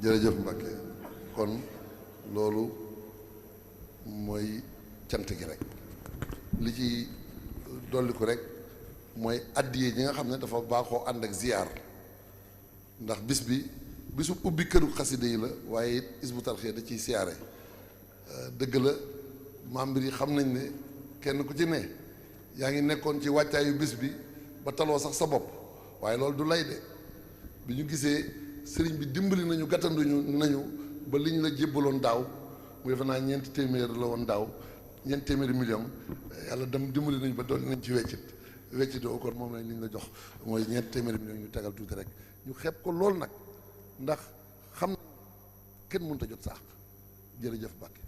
jërëjëf Mbacke kon loolu mooy cant gi rek li ci dolli ko rek mooy addiye ñi nga xam ne dafa baaxoo ànd ak ziyaar ndax bis bi bisu ubbi këru xasida yi la waaye it Hizbut Tarqiyyah da ciy siyaare dëgg la membre yi xam nañ ne kenn ku ci ne yaa ngi nekkoon ci wàccaayu bis bi ba taloo sax sa bopp waaye loolu du lay de bi ñu gisee sëriñ bi dimbali nañu gàttanduñu nañu ba liñ la jébbaloon daaw mu defe naa 4 téeméer la woon daaw 4 téeméeri million yàlla dem dimbali nañu ba doon nañ ci weccit oo kon moom lañ liñ la jox mooy 4 téeméeri million ñu tegal tuuti rek ñu xeeb ko lool nag ndax xam kenn mënut a jot saax jërëjëf Mbacke